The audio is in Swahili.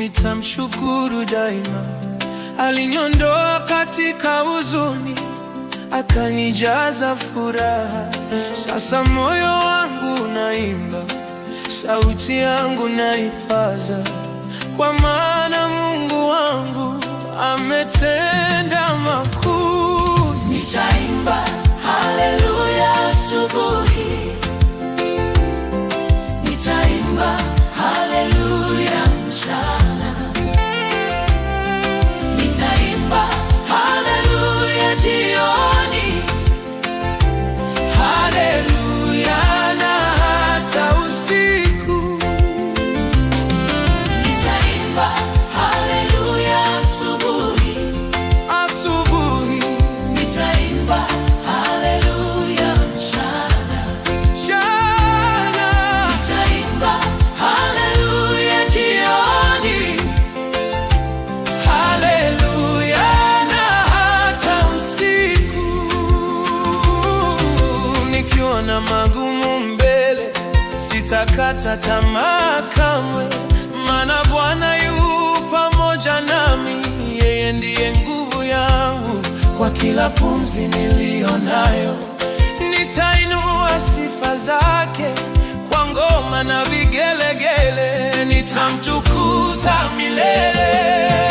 Nitamshukuru daima. Aliniondoa katika huzuni, akanijaza furaha. Sasa moyo wangu unaimba, sauti yangu naipaza, kwa maana Mungu wangu ametenda makuu. Nitaimba haleluya asubuhi, nitaimba haleluya mchana, nitaimba haleluya jioni, Haleluya na hata usiku. Nitaimba haleluya asubuhi, Asubuhi, nitaimba haleluya mchana, mchana, nitaimba haleluya jioni. Haleluya na hata usiku. Nikiwa na magumu mbele, sitakata tamaa kamwe, maana Bwana yu pamoja nami, yeye ndiye nguvu yangu. Kwa kila pumzi niliyo nayo, nitainua sifa zake kwa ngoma na vigelegele, nitamtukuza milele.